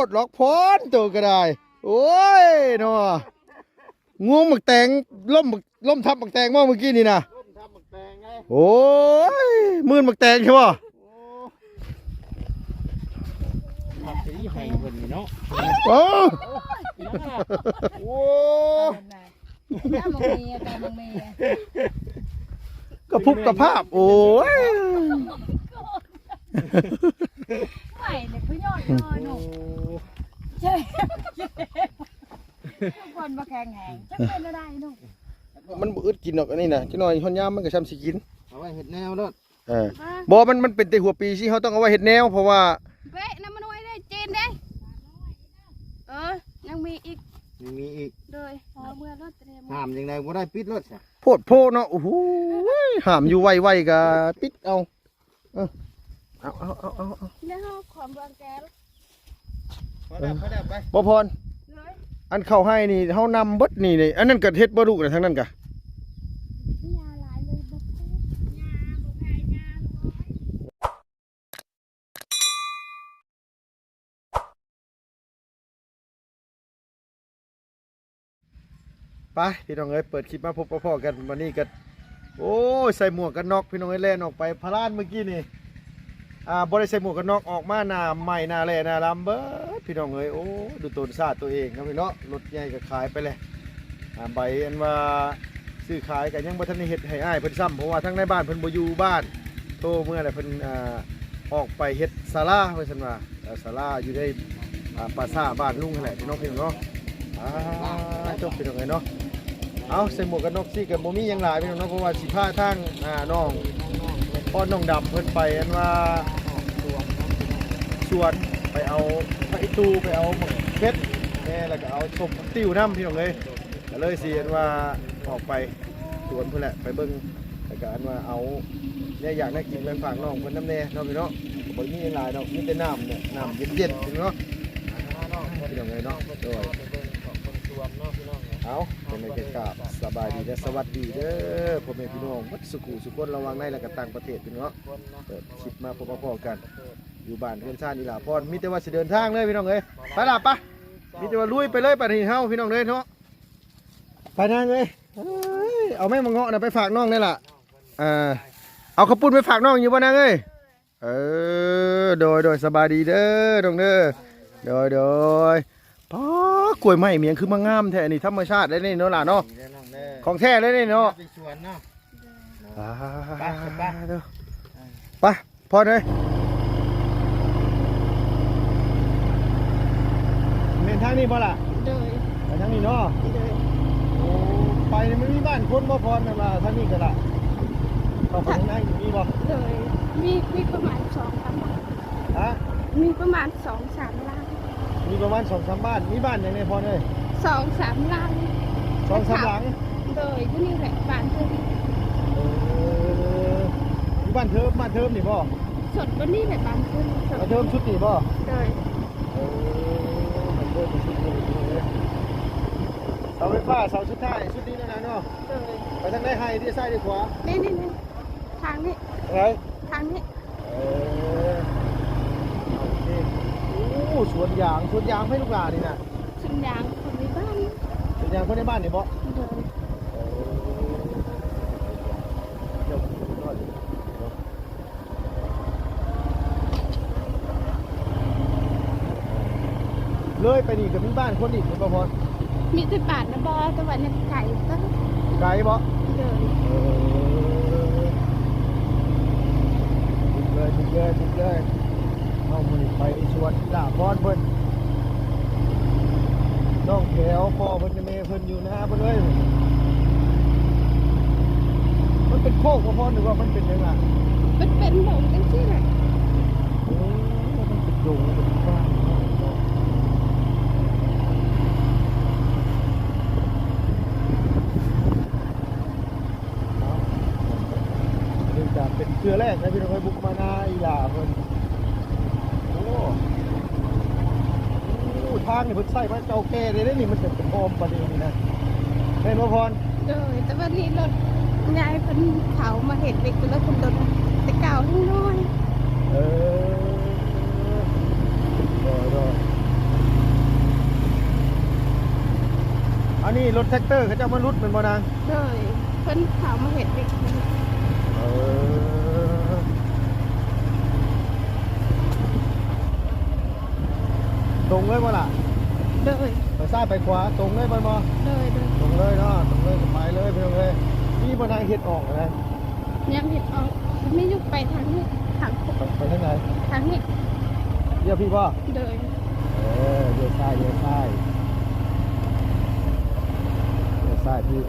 ດດອກພອນ ໂຕກໍໄດ້. ໂອ້ຍເນາະ ງວງໝາກແຕງ ລົ້ມ ລົ້ມທັບໝາກແຕງບໍ່ມື້ກີ້ນີ້ນະ? ລົ້ມທັບໝາກແຕງໄງ. ໂອ້ຍ ມື່ນໝາກແຕງໃຊ່ບໍ່? ໂອ້ ມັກຊິໃຫ້ເພິ່ນນີ້ເນາະ. ເອີ ໂອ້ ແລ້ວມັກມີ ແຕ່ມັກມີ ກະພຸບກະພາບ. ໂອ້ຍ ໄຫວເລີຍ ຄືຍອດຍອເນາະ. ໂອ້ ເຈັບ ທຸກຄົນບໍ່ແຂງແຮງ ຈັກເປັນແນວໃດເນາະ. ມັນບໍ່ອຶດກິນດອກອັນນີ້ນະ ຈັກໜ້ອຍຮອດຍາມມັນກໍຊ່ຳຊິກິນ. ເອົາໄວ້ເຮັດແນວໂລດ. ເອີ ບໍ່ ມັນ ມັນເປັນແຕ່ຫົວປີຊີ້ ເຮົາຕ້ອງເອົາໄວ້ເຮັດແນວ ເພາະວ່າ ເບະ ນ້ຳມັນຫ້ວຍເດ້ ຈີນເດ້. ເອີ ຍັງມີອີກ ຍັງມີອີກ. ໂດຍ ເອົາເມືອໂລດ ຕຽມຫ້າມຈັ່ງໃດບໍ່ໄດ້ ປິດໂລດຊະ. ໂພດໂພເນາະ. ໂອ້ໂຫ ຫ້າມຢູ່ໄວໆ ກະປິດເອົາ. ເອີ ເອົາ ເອົາ ເອົາ ເອົາ ເອົາ ແລ້ວເຮົາຂອມເບິ່ງແກ ພໍແລ້ວ ພໍແລ້ວ ໄປ. ບໍ່ພອນ ໂດຍ ອັນເຂົ້າໄຮ່ນີ້ເຮົານຳເບິດນີ້ ນີ້ ອັນນັ້ນກະເຮັດບໍ່ລູກນະ ທາງນັ້ນກະ ຫຍ້າຫຼາຍເລີຍ ບໍ່ ໄປ ພີ່ນ້ອງເອີຍ ເປີດຄລິບມາພົບມາພໍ້ກັນ ວັນນີ້ກໍ ໂອ້ຍ ໃສ່ໝວກກັນນັອກ ພີ່ນ້ອງເອີຍ ແລ່ນອອກໄປພະລານມື້ກີ້ນີ້ ອ່າ ບໍ່ໄດ້ໃສ່ໝວກກັນນັອກ ອອກມາໜ້າໄໝ້ ໜ້າແຫຼ້ ໜ້າລຳເບິດ ພີ່ນ້ອງເອີຍ. ໂອ້ ດູຕົນຊາດຕົວເອງເນາະ ພີ່ເນາະ ລົດໃຫຍ່ກໍຂາຍໄປແລ້ວ. ອ່າ ໃບອັນວ່າຊື້ຂາຍກໍຍັງບໍ່ທັນໄດ້ເຮັດໃຫ້ອ້າຍເພິ່ນຊ້ຳ ເພາະວ່າທາງນາຍບ້ານເພິ່ນບໍ່ຢູ່ບ້ານ ໂທເມືອແລ້ວ ເພິ່ນ ອ່າ ອອກໄປເຮັດສາລາ ວ່າຊັ້ນວ່າ ເອີ ສາລາຢູ່ໃນ ອ່າ ປ່າຊ້າບ້ານລຸງຫັ້ນແຫຼະ ພີ່ນ້ອງ ພີ່ນ້ອງເນາະ. ອ່າ ຈົບ ພີ່ນ້ອງເອີຍເນາະ. ເອົາ ໃສ່ໝວກກັນນັອກຊິກໍບໍ່ມີຫຍັງຫຼາຍ ພີ່ນ້ອງເນາະ ເພາະວ່າຊິພາທາງ ອ່າ ນ້ອງ ພອນ ນ້ອງດຳ ເພິ່ນໄປ ອັນວ່າ ສວນ ໄປເອົາຜັກອີ່ຕູ່ ໄປເອົາໝາກເຜັດແດ່ ແລ້ວກໍເອົາສົ້ມຜັກຕິ້ວນຳ ພີ່ນ້ອງເອີຍ. ກໍເລີຍຊິ ອັນວ່າ ອອກໄປສວນພຸ້ນແຫຼະ ໄປເບິ່ງ ແລ້ວກໍ ອັນວ່າ ເອົາແນວຢາກແນວກິນໄປຝາກນ້ອງເພິ່ນນຳແດ່ເນາະ ພີ່ນ້ອງ. ບໍ່ມີຫຍັງຫຼາຍດອກ ມີແຕ່ນ້ຳເນາະ ນ້ຳເຢັນໆ ພີ່ນ້ອງເນາະ ພີ່ນ້ອງເອີຍເນາະ. ໂດຍ ເອົາ ຈັ່ງໃດກໍກາບສະບາຍດີ ແລະ ສະຫວັດດີເດີ ພໍ່ແມ່ພີ່ນ້ອງເບິດສູ່ຄູ່ສູ່ຄົນ ລະຫວ່າງໃນ ແລະ ກໍຕ່າງປະເທດ ພີ່ນ້ອງເນາະ. ເປີດຄລິບມາພົບມາພໍ້ກັນ ຢູ່ບ້ານເຮືອນຊານອີ່ຫຼ້າພອນ ມີແຕ່ວ່າຊິເດີນທາງເລີຍ ພີ່ນ້ອງເອີຍ. ໄປລະ ໄປ ມີແຕ່ວ່າລຸຍໄປເລີຍ ບາດນີ້ເຮົາ ພີ່ນ້ອງເອີຍເນາະ. ໄປນາງເອີຍ ເອີຍ ເອົາແມ່ມະເງາະນະໄປຝາກນ້ອງແດ່ລະ. ເອີ ເອົາເຂົ້າປຸ້ນໄປຝາກນ້ອງຢູ່ບໍ່ນາງເອີຍ? ເອີ ໂດຍ ໂດຍ ສະບາຍດີເດີນ້ອງເດີ. ໂດຍ ໂດຍ. ປ້າ ກ້ວຍໄມ້ມີຫຍັງຄືມາງາມແທ້ ອັນນີ້ທຳມະຊາດເດ້ນີ້ເນາະຫຼ້າເນາະ ນີ້ເດີນ້ອງເດີ ຂອງແທ້ເດ້ນີ້ເນາະ ເປັນສວນເນາະ. ອ່າ ໄປ ໄປ ໄປ ເດີ ໄປ ພອນເອີຍ ແມ່ນທາງນີ້ບໍ່ລະ? ໂດຍ ໄປທາງນີ້ເນາະ. ໂດຍ ໂອ້ ໄປນີ້ມັນມີບ້ານຄົນບໍ່ພອນ ແມ່ນວ່າທາງນີ້ກໍລະ ເຂົ້າໄປທາງໃນນີ້ມີບໍ່? ໂດຍ ມີ ມີປະມານສອງສາມບ້ານ. ຮະ? ມີປະມານສອງສາມຫຼັງ. ມີປະມານສອງສາມບ້ານ. ມີບ້ານຫຍັງແດ່ພອນເອີຍ? ສອງສາມຫຼັງ. ສອງສາມຫຼັງ? ໂດຍ ຢູ່ນີ້ແຫຼະບ້ານເພິ່ນ. ເອີ ຢູ່ບ້ານເທີມ ບ້ານເທີມນີ້ບໍ່? ສົດບ່ອນນີ້ແຫຼະບ້ານເພິ່ນ. ບ້ານເທີມສຸດນີ້ບໍ່? ໂດຍ ເອີ ບ້ານເທີມສຸດນີ້ເລີຍ. ເສົາໄຟຟ້າເສົາສຸດທ້າຍສຸດນີ້ແລ້ວນະເນາະ. ໂດຍ ໄປທາງໃດ ໃຫ້ທີ່ຊ້າຍທີ່ຂວາ? ນີ້ໆໆ ທາງນີ້ ໄປ ທາງນີ້. ເອີ ໂອເຄ. ໂອ້ ສວນຢາງ ສວນຢາງໃຜລູກຫຼານນີ້ນະ? ສວນຢາງຄົນໃນບ້ານ. ສວນຢາງຄົນໃນບ້ານນີ້ບໍ່? ໂດຍ. ເອີ ເລີຍໄປນີ້ກໍມີບ້ານຄົນອີກແມ່ນບໍ່ພອນ? ມີແຕ່ບ້ານນະບໍ່ ແຕ່ວ່າຍັງໄກເຕີບ. ໄກບໍ່? ໂດຍ. ເອີ ບຸກເລີຍ ບຸກເລີຍ ບຸກເລີຍ. ເອົາ ມື້ນີ້ໄປສວນຫຼ້າພອນເພິ່ນ ນ້ອງແຖວ ພໍ່ເພິ່ນແມ່ເພິ່ນຢູ່ນາເພິ່ນເລີຍ. ມັນເປັນໂຄກບໍ່ພອນ ຫຼືວ່າມັນເປັນຫຍັງລະ? ເປັນ ເປັນດົງຈັ່ງຊີ້ແຫຼະ. ໂອ້ ມັນເປັນດົງເປັນປ່າ. ເນາະ ອັນນີ້ກໍເປັນເທື່ອແລກນະພີ່ນ້ອງເອີຍ ບຸກມານາອີ່ຫຼ້າເພິ່ນ. ໂອ້ ໂອ້ ທາງນີ້ເພິ່ນໃຊ້ມາເກົ່າແກ່ເດ້ນີ້ ມັນເປັນອ້ອມປານນີ້ນະ ແມ່ນບໍ່ພອນ? ໂດຍ ແຕ່ວ່ານີ້ລົດໃຫຍ່ເພິ່ນເຂົາມາເຮັດເວກ ແຕ່ວ່າເພິ່ນລົດແຕ່ເກົ່າຍັງນ້ອຍ. ເອີ ໂດຍ ໂດຍ. ອັນນີ້ລົດແທັກເຕີເຂົາເຈົ້າມາຫຼຸດແມ່ນບໍ່ນາງ? ໂດຍ ເພິ່ນເຂົ້າມາເຮັດວຽກ. ເອີ ຕົງເລີຍບໍ່ລະ? ໂດຍ ໄປຊ້າຍໄປຂວາ ຕົງເລີຍແມ່ນບໍ່? ໂດຍ ໂດຍ ຕົງເລີຍເນາະ ຕົງເລີຍກໍໄປເລີຍ ພີ່ນ້ອງເອີຍ. ມີບໍ່ນາງເຮັດອອກນະ? ຍັງເຮັດອອກ ມີຢູ່ໄປທາງນີ້ ທາງ ໄປທາງໃດ? ທາງນີ້ ລ້ຽວພີ້ບໍ່? ໂດຍ ເອີ ລ້ຽວຊ້າຍ ລ້ຽວຊ້າຍ ລ້ຽວຊ້າຍພີ້.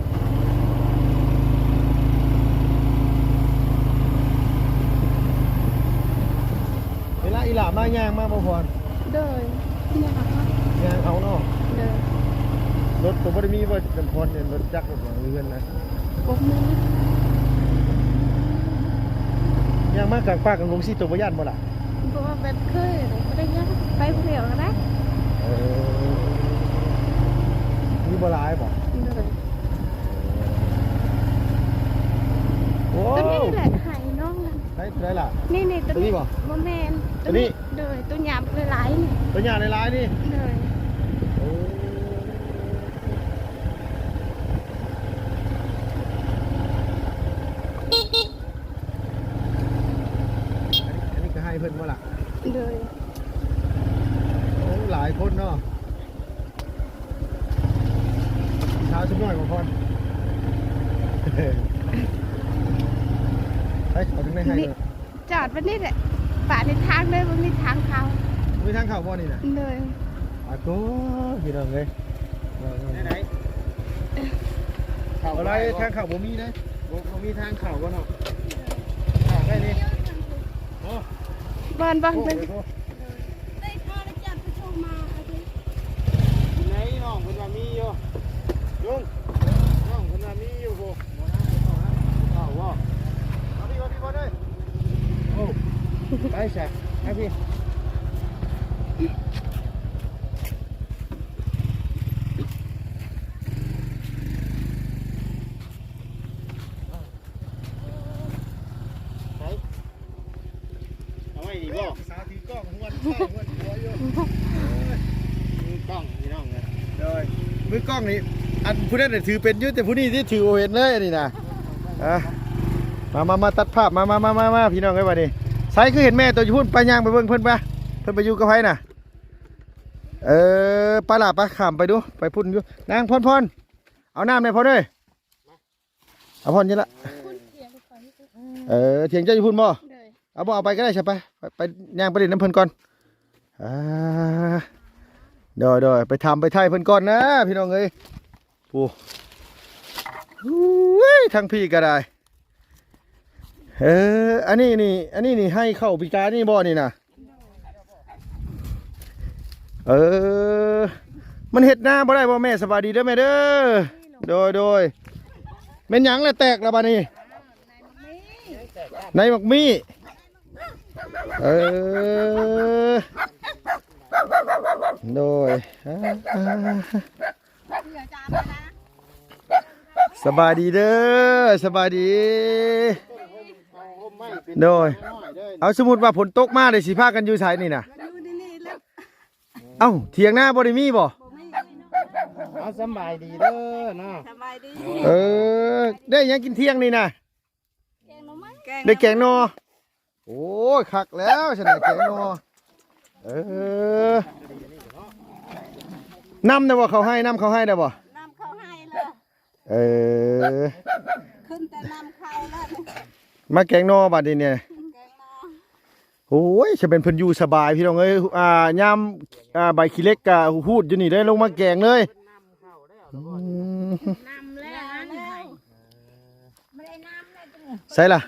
ເວລາອີ່ຫຼ້າມາຍ່າງມາບໍ່ພອນ? ໂດຍ ຍ່າງເອົາ ຍ່າງເອົາເນາະ. ໂດຍ ລົດກໍບໍ່ໄດ້ມີບໍ່ ຈຳພອນ ລົດຈັກລົດຫຍັງຢູ່ເຮືອນນະ? ບໍ່ມີ. ຍ່າງມາກາງປ່າກາງດົງຊີ້ ໂຕບໍ່ຢ້ານບໍ່ລະ? ບໍ່ ແບບເຄີຍ ບໍ່ໄດ້ຍ່າງ ໄປຜູ້ດຽວກໍໄດ້. ເອີ ມີບໍ່ຫຼາຍບໍ່? ໂດຍ ໂອ້ ໂຕນີ້ແຫຼະ ໃຫ້ນ້ອງນະ. ໃຫ້ໂຕໃດລະ? ນີ້ໆ ໂຕນີ້ບໍ່? ບໍ່ແມ່ນ ໂຕນີ້ ໂຕນີ້ ໂດຍ ໂຕຫຍ້າຫຼາຍໆນີ້ ໂຕຫຍ້າຫຼາຍໆນີ້. ໂດຍ ໂອ້ ອັນນີ້ ອັນນີ້ກໍໃຫ້ເພິ່ນບໍ່ລະ? ໂດຍ ໂອ້ ຫຼາຍຄົນເນາະ. ເຊົ້າຈັກໜ້ອຍບໍ່ພອນ? ໄປເຂົາຈຶ່ງໄດ້ໃຫ້ ນີ້ ເນາະ ຈອດວັນນີ້ແຫຼະ ປະໃນທາງເລີຍ ບໍ່ມີທາງເຂົ້າ. ບໍ່ມີທາງເຂົ້າບໍ່ນີ້ນະ? ໂດຍ ອາໂຕ ພີ່ນ້ອງເອີຍ ແນວໃດ? ເຂົ້າບໍ່ໄດ້ ທາງເຂົ້າບໍ່ມີເດ້. ບໍ່ ບໍ່ມີທາງເຂົ້າບໍ່ເນາະ? ເຂົ້າໄດ້ນີ້ ໂອ້ ບ່ອນ ບ່ອນ ໂອ້ ເພິ່ນ ໂອ້ ໄດ້ຂ່າວແລ້ວຈັດປະຊຸມມາ ໄດ້ນ້ອງເພິ່ນວ່າມີຢູ່ ລຸງ ນ້ອງເພິ່ນວ່າມີຢູ່ພຸ້ນ. ເຂົ້າບໍ່? ມາພີ່ ມາພີ່ ມາເດີ. ໂອ້ ໄປຊະ ມາພີ່. ໃສ ເອົາໄວ້ນີ້ບໍ່? ສາວຖືກ້ອງຫວນເຂົ້າຫວນຫົວຢູ່ ມືກ້ອງພີ່ນ້ອງເອີຍ. ໂດຍ ມືກ້ອງນີ້ ອັນຜູ້ນັ້ນນະຖືເປັນຢູ່ ແຕ່ຜູ້ນີ້ທີ່ຖືບໍ່ເຫັນເລີຍອັນນີ້ນະ. ອ່ະ ມາ ມາ ມາ ຕັດພາບ ມາ ມາ ມາ ມາ ມາ ພີ່ນ້ອງເອີຍ ບາດນີ້. ໃສຄືເຫັນແມ່ໂຕຢູ່ພຸ້ນ? ໄປ ຍ່າງໄປເບິ່ງເພິ່ນໄປ ເພິ່ນໄປຢູ່ກັບໃຜນະ? ເອີ ໄປລະ ໄປ ຂ້າມໄປດູ ໄປພຸ້ນຢູ່. ນາງພອນ ພອນ ເອົານ້ຳແດ່ພອນເອີຍ. ອາພອນນີ້ລະ ເອີ ຖຽງເຈົ້າຢູ່ພຸ້ນບໍ່? ໂດຍ ເອົາບໍ່ ເອົາໄປກໍໄດ້ຊະ ໄປ ໄປ ໄປ ຍ່າງໄປຫຼິ້ນນຳເພິ່ນກ່ອນ. ອ່າ ໂດຍ ໂດຍ ໄປຖາມໄປໄຖ່ເພິ່ນກ່ອນນະ ພີ່ນ້ອງເອີຍ. ໂອ້ ອຸ້ຍ ທາງພີ້ກໍໄດ້. ເອີ ອັນນີ້ນີ້ ອັນນີ້ນີ້ ໄຮ່ເຂົ້າປີກາຍນີ້ບໍ່ນີ້ນະ? ເອີ ມັນເຮັດນາບໍ່ໄດ້ບໍ່ແມ່? ສະບາຍດີເດີແມ່ເດີ. ໂດຍ ໂດຍ ແມ່ນຫຍັງລະແຕກລະບາດນີ້? ໃນໝາກມີ້. ເອີ ໂດຍ ສະບາຍດີເດີ ສະບາຍດີ. ໂດຍ ເອົາ ສົມມຸດວ່າຝົນຕົກມາເດ ຊິພາກັນຢູ່ໃສນີ້ນະ? ເອົ້າ ຖຽງນາບໍ່ໄດ້ມີບໍ່? ເອົາ ສະບາຍດີເດີເນາະ ສະບາຍດີ. ເອີ ໄດ້ຫຍັງກິນທ່ຽງນີ້ນະ? ແກງໜໍ່ໄມ້ ໄດ້ແກງໜໍ່. ໂອ້ຍ ຄັກແລ້ວຊັ້ນນະ ແກງໜໍ່. ເອີ ນຳໄດ້ບໍ່ ເຂົ້າໄຮ່ ນຳເຂົ້າໄຮ່ໄດ້ບໍ່? ນຳເຂົ້າໄຮ່ລະ. ເອີ ຂຶ້ນແຕ່ນຳເຂົ້າລະ ມາແກງໜໍ່ບາດນີ້ນີ້. ແກງໜໍ່ ໂອ້ຍ ຈະເປັນເພິ່ນຢູ່ສະບາຍ ພີ່ນ້ອງເອີຍ. ອ່າ ຍາມ ອ່າ ໃບຂີ້ເຫຼັກກະຫູດຢູ່ນີ້ເດ້ ລົງມາແກງເລີຍ. ອືມ ນຳແລ້ວ ໃສລະ?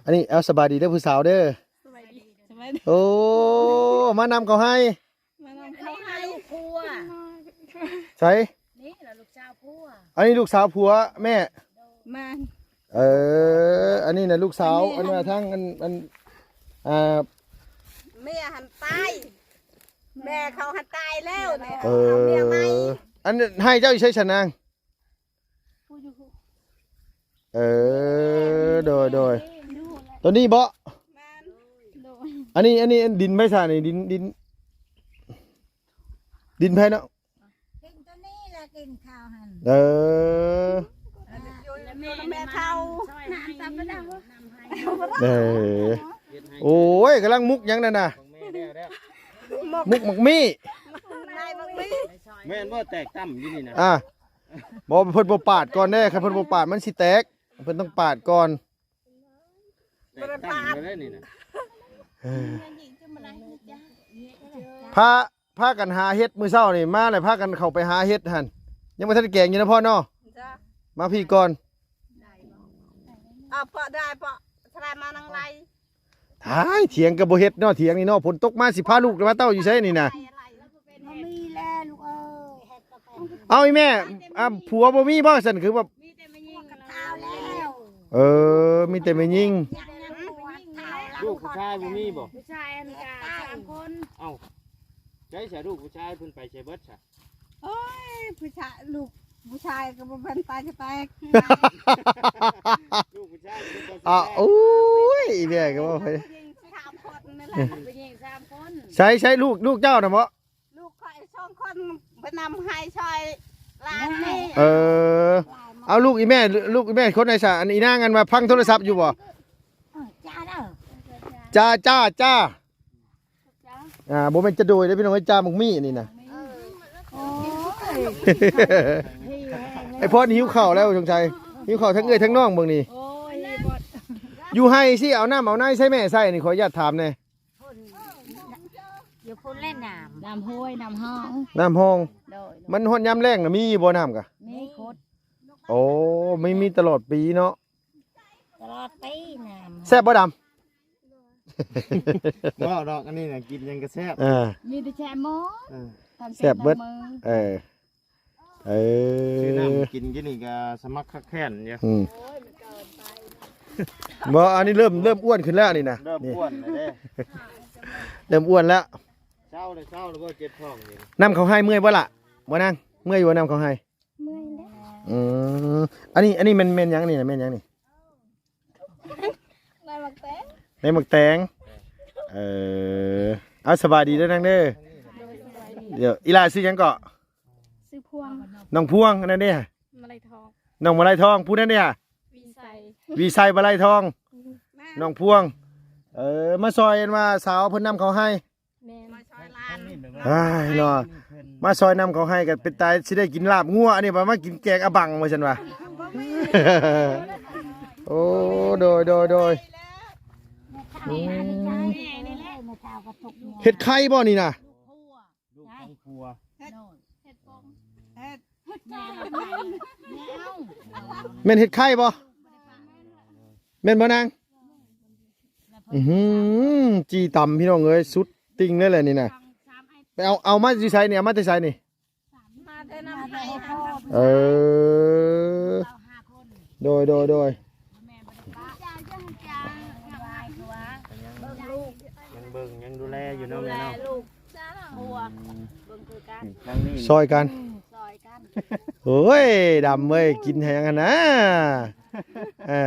ອັນນີ້ ເອົາ ສະບາຍດີເດີຜູ້ສາວເດີ. ສະບາຍດີ ສະບາຍດີ. ໂອ້ ມານຳເຂົ້າໄຮ່ ມານຳເຂົ້າໄຮ່. ໃສ? ນີ້ລະລູກສາວຜົວ ອັນນີ້ລູກສາວຜົວແມ່. ແມ່ນ. ເອີ ອັນນີ້ນະລູກສາວ ອັນນີ້ ອັນວ່າທາງ ອັນ ອັນ ອ່າ ເມຍຫັ້ນຕາຍ ແມ່ເຂົາຫັ້ນຕາຍແລ້ວນີ້. ເອີ ເອົາເມຍໃໝ່. ອັນໄຮ່ເຈົ້າຢູ່ໃສຊະນາງ? ເອີ ໂດຍ ໂດຍ ໂຕນີ້ເບາະ? ແມ່ນ. ອັນນີ້ ອັນນີ້ ອັນດິນໃຜຊະນີ້? ດິນ ດິນ ດິນໃຜເນາະ? ດິນໂຕນີ້ລະ. ກິນຂ້າວຫັ້ນ ເອີ ແມ່ເຖົ້າ ເອີ ໂອ້ຍ ກຳລັງມຸກຫຍັງນັ້ນນະ ມຸກໝາກມີ້ ແມ່ນບໍ່ ແຕກຕ່ຳຢູ່ນີ້ນະ ອ່າ ບໍ່ ເພິ່ນບໍ່ປາດກ່ອນເດ້ ຄັນເພິ່ນບໍ່ປາດມັນຊິແຕກ ເພິ່ນຕ້ອງປາດກ່ອນ ແຕກຕ່ຳຢູ່ເດ້ນີ້ນະ ເອີ ພາ ພາກັນຫາເຫັດມື້ເຊົ້ານີ້ ມາແລ້ວພາກັນເຂົ້າໄປຫາເຫັດຫັ້ນ ຍັງບໍ່ທັນແກງຢູ່ນະພໍ່ເນາະ ມາພີ້ກ່ອນ ເອົາເປາະໄດ້ເປາະ ສະໄລມານັງໄລ ທ້າຍ ຖຽງກໍບໍ່ເຮັດເນາະ ຖຽງນີ້ເນາະ ຝົນຕົກມາຊິພາລູກມາເຕົ້າຢູ່ໃສນີ້ນະ ບໍ່ມີແລ້ວລູກເອີຍ ເຮັດກໍໄປ ເອົາອີ່ແມ່ ອ່າ ຜົວບໍ່ມີບໍ່ຊັ້ນ ຄືແບບ ມີແຕ່ແມ່ຍິງ ເອີ ມີແຕ່ແມ່ຍິງ ລູກຜູ້ຊາຍບໍ່ມີບໍ່ ຜູ້ຊາຍອັນກະສາມຄົນ ເອົ້າ ໃສຊະ ລູກຜູ້ຊາຍເພິ່ນໄປໃສເບິດຊະ ໂອ້ຍ ຜູ້ຊາຍ ລູກຜູ້ຊາຍກໍບໍ່ເປັນຕາຍຈະແຕກ ລູກຜູ້ຊາຍກໍບໍ່ເປັນຕາຍຈະແຕກ ອ່າ ໂອ້ຍ ອີແມ່ກໍບໍ່ໄປ ຜູ້ຍິງສາມຄົນນັ້ນແຫຼະ ຜູ້ຍິງສາມຄົນ ໃສ ໃສ ລູກ ລູກເຈົ້ານະບໍ່ ລູກຂ້ອຍສອງຄົນໄປນຳໃຫ້ຊ່ອຍຫຼານນີ້ ເອີ ເອົາລູກອີແມ່ ລູກອີແມ່ຄົນໃດຊະ ອັນອີນາງອັນວ່າຟັງໂທລະສັບຢູ່ບໍ່ ເອີ ຈ້າເດີ ຈ້າ ຈ້າ ຈ້າ ອ່າ ບໍ່ແມ່ນຈະໂດຍເດ້ພີ່ນ້ອງເອີຍ ຈ້າໝາກມີ້ນີ້ນະ ເອີ ໂອ້ຍ ໄອ້ພອນຫິວເຂົ້າແລ້ວສົງໄສ ຫິວເຂົ້າທັງເອື້ອຍທັງນ້ອງເບິ່ງນີ້ ໂອ້ຍ ຢູ່ໄຮ່ຊິເອົານ້ຳເອົາໃນໃສ່ແມ່ໃສ່ນີ້ ຂໍອະນຸຍາດຖາມແດ່ ຢູ່ພຸ້ນແຫຼະນ້ຳ ນ້ຳຫ້ວຍ ນ້ຳຮ່ອງ ນ້ຳຮ່ອງ ໂດຍ ມັນຮອດຍາມແລ້ງນະ ມີຢູ່ບໍ່ນ້ຳກະ ມີຂຸດ ໂອ້ ມີ ມີຕະຫຼອດປີເນາະ ຕະຫຼອດປີນ້ຳ ແຊບບໍ່ດຳ ເວົ້າດອກ ອັນນີ້ນະ ກິນຫຍັງກໍແຊບ ເອີ ມີແຕ່ແຊບໝົດ ເອີ ແຊບເບິດ ເອີ ເອີ ຊື້ນ້ຳກິນກິນນີ້ກໍສະໝັກຄັກແຄ້ນຢູ່ ອືມ ບໍ່ ອັນນີ້ເລີ່ມ ເລີ່ມອ້ວນຂຶ້ນແລ້ວນີ້ນະ ເລີ່ມອ້ວນແລ້ວເດ້ ເລີ່ມອ້ວນແລ້ວ ເຊົາແລ້ວ ເຊົາແລ້ວບໍ່ເຈັບທ້ອງນີ້ ນ້ຳເຂົ້າໄຮ່ເມື່ອຍບໍ່ລະ ບໍ່ນາງ ເມື່ອຍຢູ່ບໍ່ນ້ຳເຂົ້າໄຮ່ ເມື່ອຍແລ້ວ ອືມ ອັນນີ້ ອັນນີ້ແມ່ນ ແມ່ນຫຍັງນີ້ນະ ແມ່ນຫຍັງນີ້ ໃນໝາກແຕງ ໃນໝາກແຕງ ເອີ ເອົາ ສະບາຍດີເດີນາງເດີ ໂດຍ ສະບາຍດີ ດຽວ ອີຫຼ້າຊື່ຫຍັງເກາະ ຊື່ພວງ ນ້ອງພວງ ອັນນັ້ນເດ້ ມາໄລທອງ ນ້ອງມາໄລທອງ ຜູ້ນັ້ນເດ້ ວິໄຊ ວິໄຊມາໄລທອງ ອືມ ນ້ອງພວງ ເອີ ມາຊ່ອຍອັນວ່າສາວເພິ່ນນຳເຂົ້າໄຮ່ ແມ່ນ ອ້າຍເນາະ ມາຊ່ອຍນຳເຂົາໃຫ້ກໍເປັນຕາຊິໄດ້ກິນລາບງົວ ອັນນີ້ວ່າມາກິນແກງອະບັງວ່າຊັ້ນວ່າ ໂອ້ ໂດຍ ໂດຍ ໂດຍ ອືມ ເຮັດໄຂ່ບໍ່ນີ້ນະ? ລູກຂອງຜົວ ເຮັດ ເຮັດ ແມ່ນເຮັດໄຂ່ບໍ່? ແມ່ນບໍ່ນາງ? ອື້ຫື ຈີ່ຕຳ ພີ່ນ້ອງເອີຍ ສຸດຕິ່ງເລີຍແຫຼະນີ້ນະ. ໄປເອົາ ເອົາມາຢູ່ໃສນີ້? ເອົາມາແຕ່ໃສນີ້? ມາແຕ່ນ້ຳໄຜ່. ເອີ ໂດຍ ໂດຍ ໂດຍ. ຍັງເບິ່ງ ຍັງດູແລຢູ່ເນາະແມ່ເນາະ. ລູກ ຊ່າງຫົວ ອືມ ເບິ່ງຄືກັນ ນີ້ ທາງນີ້ ຊ່ອຍກັນ ຊ່ອຍກັນ. ໂອ້ຍ ດຳເອີຍ ກິນໃຫ້ຫຍັງຫັ້ນນະ? ເອີ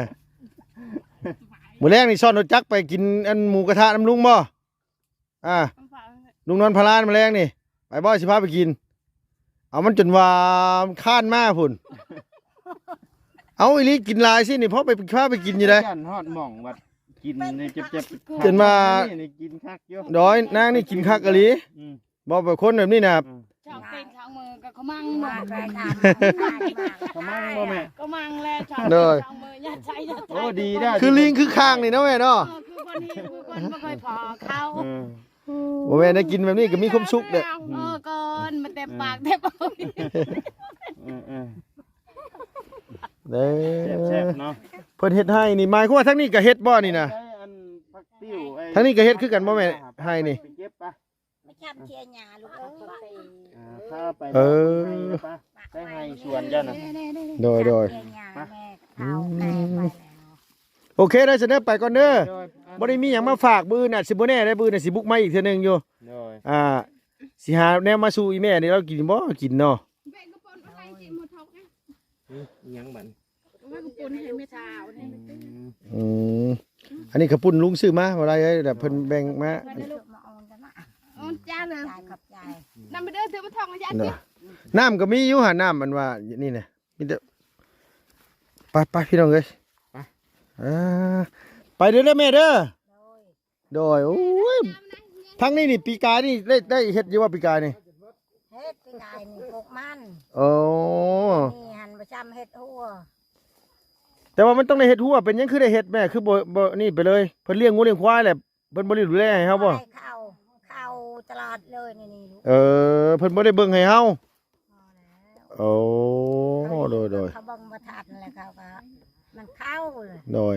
ມື້ແລງນີ້ຊ້ອນລົດຈັກໄປກິນອັນໝູກະທະນຳລຸງບໍ່? ອ່າ ລຸງນອນພາລານ ມື້ແລງນີ້ ໄປບໍ່? ຊິພາໄປກິນ. ເອົາ ມັນຈົນວ່າມັນຄ້ານມາພຸ້ນ. ເອົາ ອີ່ຫຼີ ກິນຫຼາຍຊິນີ້ ພໍໄປ ພາໄປກິນຢູ່ໃດ໋. ຢ້ານຮອດໝ່ອງວ່າກິນນີ້ເຈັບໆ ຈົນວ່າ ນີ້ກິນຄັກຢູ່. ໂດຍ ນາງນີ້ກິນຄັກອີ່ຫຼີ. ອືມ ບໍ່ ແບບຄົນແບບນີ້ນະ ອືມ ຊ່ອງເປັນຊ່ອງມືກໍຂະມັງ ວ່າໄປທຳ ຂະມັງບໍ່ແມ່? ຂະມັງແຫຼະ ໂດຍ ຊ່ອງມືຍັດໃສ່ ໂອ້ ດີເດ້ ຄືລີງຄືຄາງນີ້ເນາະແມ່ເນາະ. ເອີ ຄືຄົນທີ່ ຄືຄົນບໍ່ຄ່ອຍພໍເຂົ້າ. ເອີ ບໍ່ແມ່ນໄດ້ກິນແບບນີ້ກໍມີຄວາມສຸກເດ້. ເອີ ກ່ອນ ມັນເຕັມປາກ ເອີ ເຕັມ ເອີ ເອີ ເດ້ ແຊບໆເນາະ. ເພິ່ນເຮັດໄຮ່ນີ້ ໝາຍຄວາມວ່າທາງນີ້ກໍເຮັດບໍ່ນີ້ນະ? ທາງນີ້ກໍເຮັດຄືກັນບໍ່ແມ່ ໄຮ່ນີ້? ໄປເກັບປະ ມາຈຳເຈຍຫຍ້າລູກເອີຍ. ອ່າ ພາໄປ ເອີ ໄປໄຮ່ສວນເຈົ້ານະ. ໂດຍ ໂດຍ ມາ ໂອເຄເດີ ຊັ້ນເດີ ໄປກ່ອນເດີ. ໂດຍ ບໍ່ໄດ້ມີຫຍັງມາຝາກ ມື້ອື່ນອາດຊິບໍ່ແນ່ເດ້ ມື້ອື່ນອາດຊິບຸກມາອີກເທື່ອໜຶ່ງຢູ່. ໂດຍ ອ່າ ຊິຫາແນວມາສູ່ອີ່ແມ່ນີ້ ລາວກິນບໍ່? ກິນເນາະ. ຫຶ ອີ່ຫຍັງບັດນີ້? ເອົາໄວ້ກະປຸນໃຫ້ແມ່ເຖົ້ານີ້. ອືມ ອືມ ອັນນີ້ກະປຸນລຸງຊື້ມາ ບໍ່ໄດ້ເອີຍ ແບບເພິ່ນແບ່ງມາ. ອືມ ຈ້າເລີຍ ຂອບໃຈ ນຳໄປເດີ ຊື້ມາທອງ ຍາດ ເດີ. ນ້ຳກໍມີຢູ່ຫັ້ນ ນ້ຳອັນວ່ານີ້ນະ ມີແຕ່ ໄປໆ ພີ່ນ້ອງເອີຍ ໄປ ເອີ ໄປເດີ້ແມ່ເດີ້. ໂດຍ ໂດຍ ໂອ້ຍ ທາງນີ້ນີ້ ປີກາຍນີ້ໄດ້ ໄດ້ເຮັດຢູ່ບໍ່ ປີກາຍນີ້? ເຮັດ ປີກາຍນີ້ ປູກມັນ ໂອ້ ນີ້ຫັ້ນບໍ່ຊ່ຳເຮັດຮົ້ວ ແຕ່ວ່າມັນຕ້ອງໄດ້ເຮັດຮົ້ວ ເປັນຫຍັງຄືໄດ້ເຮັດແມ່ ຄືບໍ່ ບໍ່ນີ້ໄປເລີຍ? ເພິ່ນລ້ຽງງົວລ້ຽງຄວາຍແຫຼະ ເພິ່ນບໍ່ໄດ້ດູແລໃຫ້ເຮົາບໍ່? ເຂົ້າ ເຂົ້າຕະຫຼອດເລີຍນີ້ ເອີ ເພິ່ນບໍ່ໄດ້ເບິ່ງໃຫ້ເຮົາ ພໍແລ້ວ ໂອ້ ໂດຍໆ ເຂົາເບິ່ງບໍ່ທັນແລ້ວ ເຂົາກໍ ມັນເຂົ້າເລີຍ ໂດຍ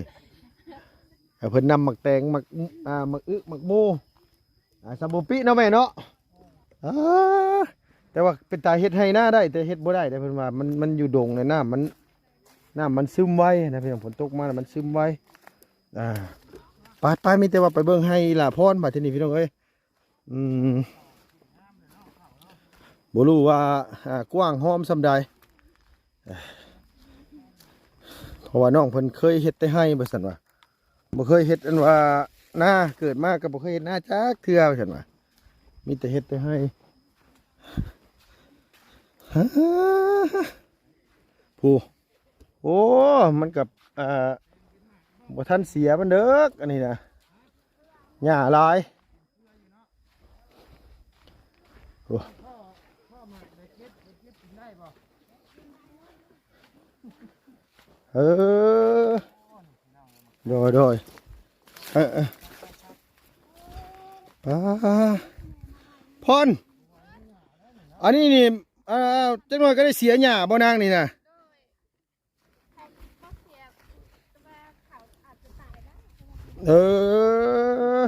ໃຫ້ເພິ່ນນຳໝາກແຕງ ໝາກ ອ່າ ໝາກອຶ ໝາກໂມ ອ່າ ສຳບໍ່ປິເນາະແມ່ເນາະ ອ່າ ແຕ່ວ່າເປັນຕາເຮັດໄຮ່ນາໄດ້ ແຕ່ເຮັດບໍ່ໄດ້ເດ້ ເພິ່ນວ່າມັນ ມັນຢູ່ດົງແລ້ວ ນ້ຳມັນ ນ້ຳມັນຊຶມໄວນະພີ່ນ້ອງ ຝົນຕົກມາແລ້ວມັນຊຶມໄວ ອ່າ ໄປໆ ມີແຕ່ວ່າໄປເບິ່ງໄຮ່ອີ່ຫຼ້າພອນ ບາດທີນີ້ພີ່ນ້ອງເອີຍ ອືມ ບໍ່ຮູ້ວ່າ ອ່າ ກວ້າງຫອມສ່ຳໃດ ເພາະວ່ານ້ອງເພິ່ນເຄີຍເຮັດແຕ່ໄຮ່ ວ່າຊັ້ນວ່າ ບໍ່ເຄີຍເຮັດອັນວ່ານາ ເກີດມາກໍບໍ່ເຄີຍເຮັດນາຈັກເທື່ອ ວ່າຊັ້ນວ່າ ມີແຕ່ເຮັດແຕ່ໄຮ່ ຜູ້ ໂອ້ ມັນກໍ ອ່າ ບໍ່ທັນເສຍມັນເດີກ ອັນນີ້ນະ ຫຍ້າຫຼາຍ ໂອ້ ເອີ ໂດຍ ໂດຍ ເອີ ເອີ ປາ ພອນ ອັນນີ້ນີ້ ອ່າ ຈັກໜ່ອຍກໍໄດ້ເສຍຫຍ້າບໍ່ນາງນີ້ນະ? ເອີ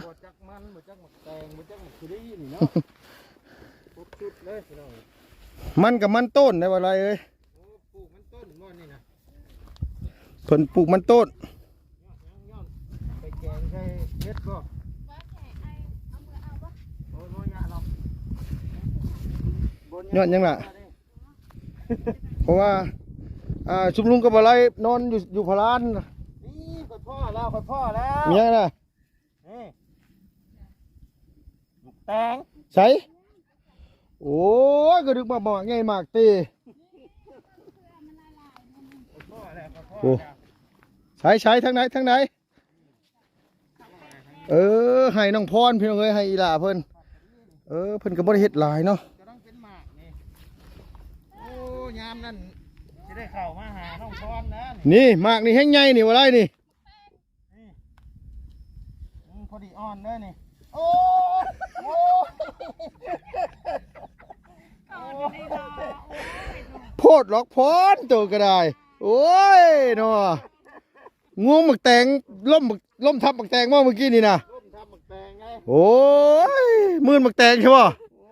ບໍ່ຈັກມັນ ບໍ່ຈັກໝາກແຕງ ບໍ່ຈັກໝາກຄີຣີນີ້ເນາະ ຄົບຊຸດເລີຍພີ່ນ້ອງ ມັນກັບມັນຕົ້ນໄດ້ບໍ່ໄລເອີຍ ໂອ້ ປູກມັນຕົ້ນບໍ່ນີ້ນະ ເພິ່ນປູກມັນຕົ້ນ ຍ້ອນໄປແກງໃສ່ເຫັດບໍ່ ໂອ້ຍ ບໍ່ຍາກດອກ ຍ້ອນຫຍັງລະ? ເພາະວ່າ ອ່າ ຊຸມລຸງກັບບໍ່ໄລນອນຢູ່ ຢູ່ພາລານ ນີ້ຂ້ອຍພໍ້ແລ້ວ ຂ້ອຍພໍ້ແລ້ວ ມີຫຍັງລະ? ນີ້ ໝາກແຕງ ໃສ? ໂອ້ຍ ກໍນຶກວ່າໝາກໃຫຍ່ໝາກເຕ ໂອ້ ໃສໆ ທາງໃດ ທາງໃດ? ເອີ ໄຮ່ນ້ອງພອນ ພີ່ນ້ອງເອີຍ ໄຮ່ອີ່ຫຼ້າເພິ່ນ ເອີ ເພິ່ນກໍບໍ່ໄດ້ເຮັດຫຼາຍເນາະ ກຳລັງເປັນໝາກນີ້ ໂອ້ ຍາມນັ້ນຊິໄດ້ເຂົ້າມາຫານ້ອງພອນນະ ນີ້ໝາກນີ້ແຮງໃຫຍ່ນີ້ ບໍ່ໄດ້ນີ້ ນີ້ ອືມ ພໍດີອ່ອນເລີຍນີ້ ໂອ້ ໂອ້ ໂພດຫຼອກພອນ ໂຕກໍໄດ້ ໂອ້ຍເນາະ ງວງໝາກແຕງ ລົ້ມ ລົ້ມທັບໝາກແຕງບໍ່ມື້ກີ້ນີ້ນະ ລົ້ມທັບໝາກແຕງໄງ ໂອ້ຍ ມື່ນໝາກແຕງໃຊ່ບໍ່ ໂອ້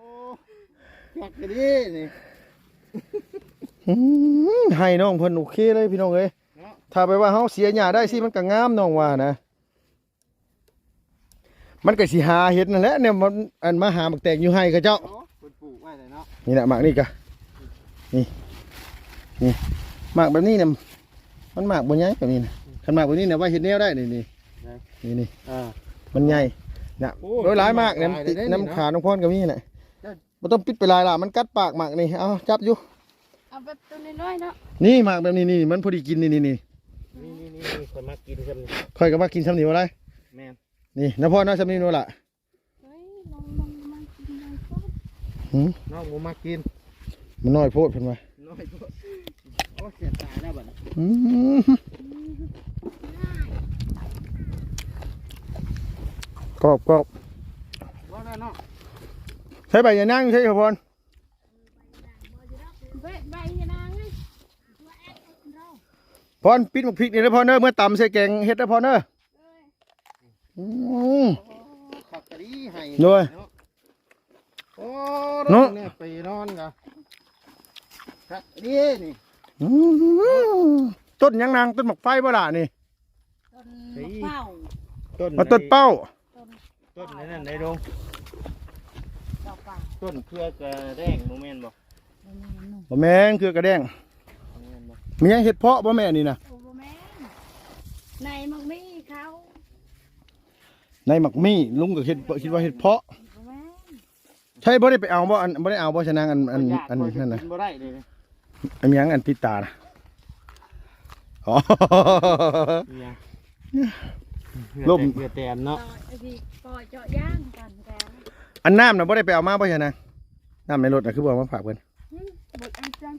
ຄັກອີ່ຫຼີນີ້ ອືມ ໄຮ່ນ້ອງເພິ່ນໂອເຄເລີຍພີ່ນ້ອງເອີຍ ເນາະ ຖ້າແບບວ່າເຮົາເສຍຫຍ້າໄດ້ຊີ້ ມັນກໍງາມ ນ້ອງວ່ານະ ມັນກໍຊິຫາເຫັນນັ້ນແຫຼະ ແນວມັນ ອັນມາຫາໝາກແຕງຢູ່ໄຮ່ເຂົາເຈົ້າ ໂອ້ ເພິ່ນປູກໄວ້ແລ້ວເນາະ ນີ້ນະ ໝາກນີ້ກະ ນີ້ ນີ້ ໝາກແບບນີ້ນະ ມັນໝາກບໍ່ໃຫຍ່ແບບນີ້ນະ ຄັນໝາກແບບນີ້ນະ ໄວ້ເຮັດແນວໄດ້ ນີ້ ນີ້ ນີ້ ນີ້ ອ່າ ມັນໃຫຍ່ນະ ໂອ້ ໂດຍຫຼາຍໝາກນະ ມັນຕິດນຳຂານ້ອງພອນກໍມີນະ ບໍ່ຕ້ອງປິດໄປຫຼາຍລະ ມັນກັດປາກໝາກນີ້ ເອົາ ຈັບຢູ່ ເອົາແບບຕົວນ້ອຍໆເນາະ ນີ້ໝາກແບບນີ້ ນີ້ ມັນພໍດີກິນ ນີ້ ນີ້ ນີ້ ນີ້ ຂ້ອຍມັກກິນຊ່ຳນີ້ ຂ້ອຍກໍມັກກິນຊ່ຳນີ້ບໍ່ໄດ້ ແມ່ນ ນີ້ນະ ພໍເນາະ ຊ່ຳນີ້ໂນລະ ເຮີ້ຍ ນ້ອງ ນ້ອງບໍ່ມັກກິນ ນ້ອງບໍ່ມັກກິນ ມັນນ້ອຍໂພດເພິ່ນວ່າ ນ້ອຍໂພດ ໂອ້ ເສຍດາຍແລ້ວບັດນີ້ ອືມ ກອບ ກອບ ບໍ່ໄດ້ເນາະ ໃຊ້ໃບຍານາງ ໃຊ້ ພອນ ໃບ ໃບຍານາງ ພອນ ປິດໝາກພິກນີ້ເດີພອນເດີ ເມື່ອຕຳໃສ່ແກງເຫັດເດີພອນເດີ ອືມ ຄັກອີ່ຫຼີໄຮ່ ໂດຍ ເນາະ ໂອ້ ເນາະ ໄປນອນກະ ຄັກອີ່ຫຼີນີ້ ອືມ ຕົ້ນຫຍັງນາງ ຕົ້ນໝາກໄຟບໍ່ລະນີ້? ຕົ້ນໝາກເປົ້າ ຕົ້ນ ອໍ ຕົ້ນເປົ້າ ຕົ້ນ ຕົ້ນອັນນັ້ນໃດດົງ ເຈົ້າປ່າ ຕົ້ນເຄືອກະແດງ ບໍ່ແມ່ນບໍ່? ບໍ່ແມ່ນ ບໍ່ແມ່ນເຄືອກະແດງ ບໍ່ແມ່ນບໍ່? ມີຫຍັງ ເຫັດເຜາະບໍ່ແມ່ນີ້ນະ? ໂອ້ ບໍ່ແມ່ນ ໃນໝາກມີ້ເຂົາ ໃນໝາກມີ້ ລຸງກໍຄິດ ຄິດວ່າເຫັດເຜາະ ບໍ່ແມ່ນ ໃຊ່ ບໍ່ໄດ້ໄປເອົາບໍ່? ອັນ ບໍ່ໄດ້ເອົາບໍ່ຊະນາງ? ອັນ ອັນ ບໍ່ຢາກ ອັນນັ້ນນະ ບໍ່ໄດ້ເດ້. ອັນຫຍັງ ອັນຕິດຕານະ? ອໍ ອີຫຍັງ? ລົມ ເຫື່ອແຕນເນາະ. ເອີ ທີ່ປ່ອຍເຈາະຢາງກັນແຕ່ ອັນນ້ຳນະ ບໍ່ໄດ້ໄປເອົາມາບໍ່ຊະນາງ? ນ້ຳໃນລົດນະ ຄືບໍ່ເອົາມາຝາກເພິ່ນ? ອືມ ບໍ່ໄດ້ຈັ່ງ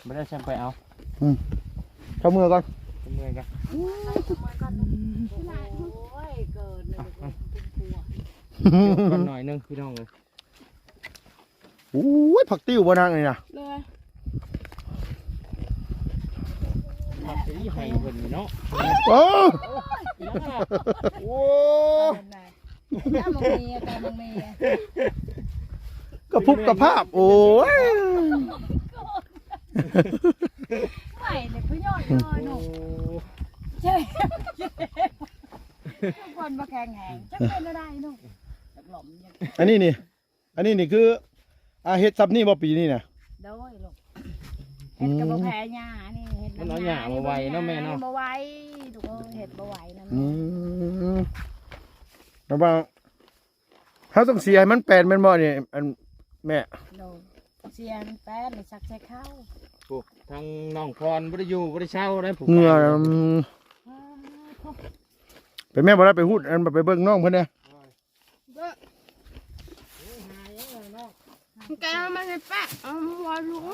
ບໍ່ໄດ້ຈັ່ງໄປເອົາ. ອືມ ເຂົ້າເມືອກ່ອນ ເຂົ້າເມືອກ່ອນ. ໂອ້ຍ ເກີນເລີຍ ເປັນຄົວ ເກັບກ່ອນໜ້ອຍໜຶ່ງ ພີ່ນ້ອງເອີຍ. ໂອ້ຍ ຜັກຕິ້ວບໍ່ນາງນີ້ນະ? ເລີຍ ຜັກຕິ້ວໃຫ້ເພິ່ນເນາະ. ໂອ້ ໂອ້ ແລ້ວມັນມີ ແຕ່ມັນມີ ກະພຸບກະພາບ ໂອ້ຍ ໄໝ້ເລີຍ ພະຍອດເລີຍເນາະ. ໂອ້ ເຈົ້າ ທຸກຄົນບໍ່ແຂງແຮງ ຈັກເປັນແນວໃດເນາະ. ອັນນີ້ນີ້ ອັນນີ້ນີ້ຄື ອ່າ ເຮັດຊ່ຳນີ້ບໍ່ປີນີ້ນະ? ໂດຍລູກ ອືມ ເຮັດກະບໍ່ແພ້ຫຍ້າ ອັນນີ້ເຮັດ ມັນເອົາຫຍ້າບໍ່ໄຫວເນາະແມ່ເນາະ. ບໍ່ໄຫວ ລູກເອີຍ ເຮັດບໍ່ໄຫວນຳ. ອືມ ແຕ່ວ່າ ເຮົາຕ້ອງເສຍໃຫ້ມັນແປນແມ່ນບໍ່ນີ້ ອັນແມ່? ໂດຍ ເສຍໃຫ້ມັນແປນ ສັກໃສ່ເຂົ້າ. ໂອ້ ທາງນ້ອງພອນບໍ່ໄດ້ຢູ່ບໍ່ໄດ້ເຊົາໄດ໋ ຜູ້ ເຫື່ອ ອືມ ອືມ ໄປແມ່ ບໍ່ໄດ້ໄປຮູດ ອັນ ໄປເບິ່ງນ້ອງເພິ່ນແດ່. ມັນກະເອົາມາໃຫ້ປະ ເອົາມາວາງລົງ.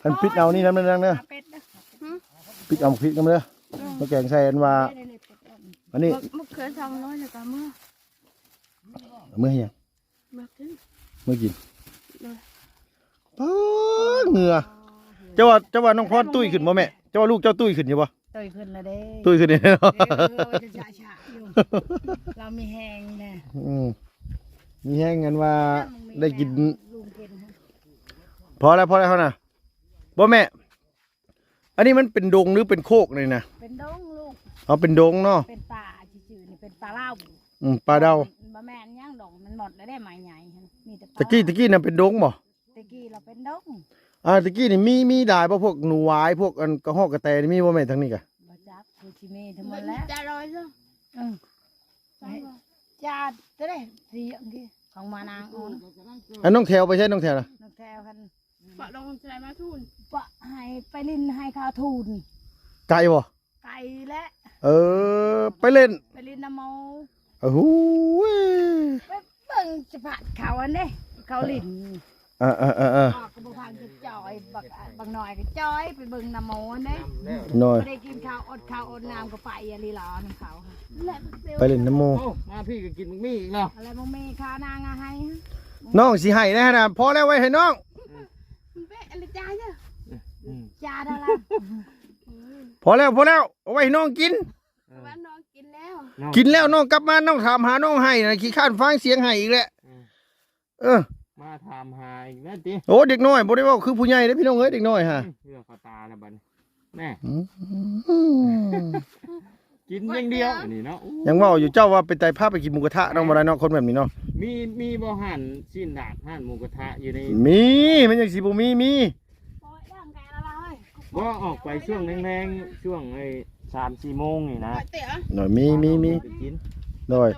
ອັນປິດເອົານີ້ນຳເດີນາງເດີ ຫາເປັດເດີ. ຫືມ ປິດເອົາໝາກພິກນຳເດີ ອືມ ມາແກງໃສ່ ອັນວ່າ ອັນນີ້ ມະ ມະເຂືອສອງໜ່ວຍ ແລ້ວກະເມືອ ເມືອເຮັດຫຍັງ? ມາກິນ ເມືອກິນ ໂດຍ. ປາດ ເຫື່ອ ເຈົ້າວ່າ ເຈົ້າວ່ານ້ອງພອນຕຸ້ຍຂຶ້ນບໍ່ແມ່? ເຈົ້າວ່າລູກເຈົ້າຕຸ້ຍຂຶ້ນຢູ່ບໍ່? ຕຸ້ຍຂຶ້ນແລ້ວເດ້ ຕຸ້ຍຂຶ້ນແລ້ວ ເອີ ເອີ ເອີ ຈະຊະໆຢູ່ ລາວມີແຮງແດ່. ອືມ ມີແຮງ ອັນວ່າ ແລ້ວມັນມີ ໄດ້ກິນ ແຮງ ລຸງກິນ. ພໍແລ້ວ ພໍແລ້ວເຮົານະ ບໍ່ແມ່ ອັນນີ້ມັນເປັນດົງ ຫຼື ເປັນໂຄກນີ້ນະ? ເປັນດົງລູກ. ເອົາ ເປັນດົງເນາະ ເປັນປ່າຊື່ໆ ນີ້ເປັນປ່າເຫຼົ່າ. ອືມ ປ່າເຫຼົ່າ ບໍ່ແມ່ນຫຍັງດອກ ມັນໝົດແລ້ວເດ້ ໄມ້ໃຫຍ່ ມີແຕ່ປ່າ. ຕະກີ້ ຕະກີ້ນະເປັນດົງບໍ່? ຕະກີ້ລະເປັນດົງ. ອ່າ ຕະກີ້ນີ້ມີ ມີຫຼາຍບໍ່? ພວກໜູຫວາຍ ພວກອັນກະຮອກກະແຕນີ້ມີບໍ່ແມ່ ທາງນີ້ກະ? ບໍ່ຈັກ ຄືຊິມີທັງໝົດແຫຼະ ມີແຕ່ລອຍເດີ. ເອີ ຈາດເດ້ ຂອງມານາງອອນ. ອັນນ້ອງແຖວໄປໃສ ນ້ອງແຖວນະ? ນ້ອງແຖວຫັ້ນ ປະລົງໃສ່ມາທູນ ປະໃຫ້ໄປຫຼິ້ນໃຫ້ເຂົາທູນ. ໄກບໍ່? ໄກແຫຼະ. ເອີ ໄປຫຼິ້ນ ໄປຫຼິ້ນນຳໝູ່. ໂອ້ໂຫ ໄປເບິ່ງສະພາບເຂົາຫັ້ນເດ້ ເຂົາຫຼິ້ນ. ເອີໆໆໆ ກະບໍ່ຟັງກະຈ່ອຍ ບັກ ບັກນ້ອຍກະຈ່ອຍ ໄປເບິ່ງນຳໝູ່ຫັ້ນເດ້. ໂດຍ ບໍ່ໄດ້ກິນເຂົ້າ ອົດເຂົ້າອົດນ້ຳກະໄປອີ່ຫຼີຫຼໍນຳເຂົາ ໄປຫຼິ້ນນຳໝູ່. ໂອ້ ມາພີ້ກະກິນໝາກມີອີກເນາະ ອະໄລໝາກມີຄານາງອາໄຮ. ນ້ອງຊິໃຫ້ແດ່ຫັ້ນນະ ພໍແລ້ວ ໄວ້ໃຫ້ນ້ອງ. ອືມ ເບະອະລະຈາຍເດີ ອືມ ຈາດາລາ. ພໍແລ້ວ ພໍແລ້ວ ເອົາໄວ້ໃຫ້ນ້ອງກິນ. ເອີ ວ່ານ້ອງກິນແລ້ວ ກິນແລ້ວ ນ້ອງກັບມາ ນ້ອງຖາມຫາ ນ້ອງໄຫ້ນະ ຂີ້ຄ້ານຟັງສຽງໄຫ້ອີກແຫຼະ. ອືມ ເອີ ມາຖາມຫາອີກແລ້ວຕິ. ໂອ້ ເດັກນ້ອຍບໍ່ໄດ້ເວົ້າຄືຜູ້ໃຫຍ່ເດ້ພີ່ນ້ອງເອີຍ ເດັກນ້ອຍຫາ ອືມ ເຫຼືອເຂົ້າຕາແລ້ວບັດນີ້ ແນ່ ອືມ ກິນຢ່າງດຽວອັນນີ້ເນາະ. ຍັງເວົ້າຢູ່ ເຈົ້າວ່າເປັນຕາພາໄປກິນໝູກະທະເນາະ ບໍ່ໄດ້ເນາະ ຄົນແບບນີ້ເນາະ. ມີ ມີບໍ່ຮ້ານຊີ້ນດາດ ຮ້ານໝູກະທະຢູ່ໃນ? ມີ ມັນຍັງຊິບໍ່ມີ ມີ. ບໍ່ ອອກໄປຊ່ວງແລງໆ ຊ່ວງໄອ້ສາມສີ່ໂມງນີ້ນະ. ມີ ມີ ມີ ໄປກິນ ໂດຍ.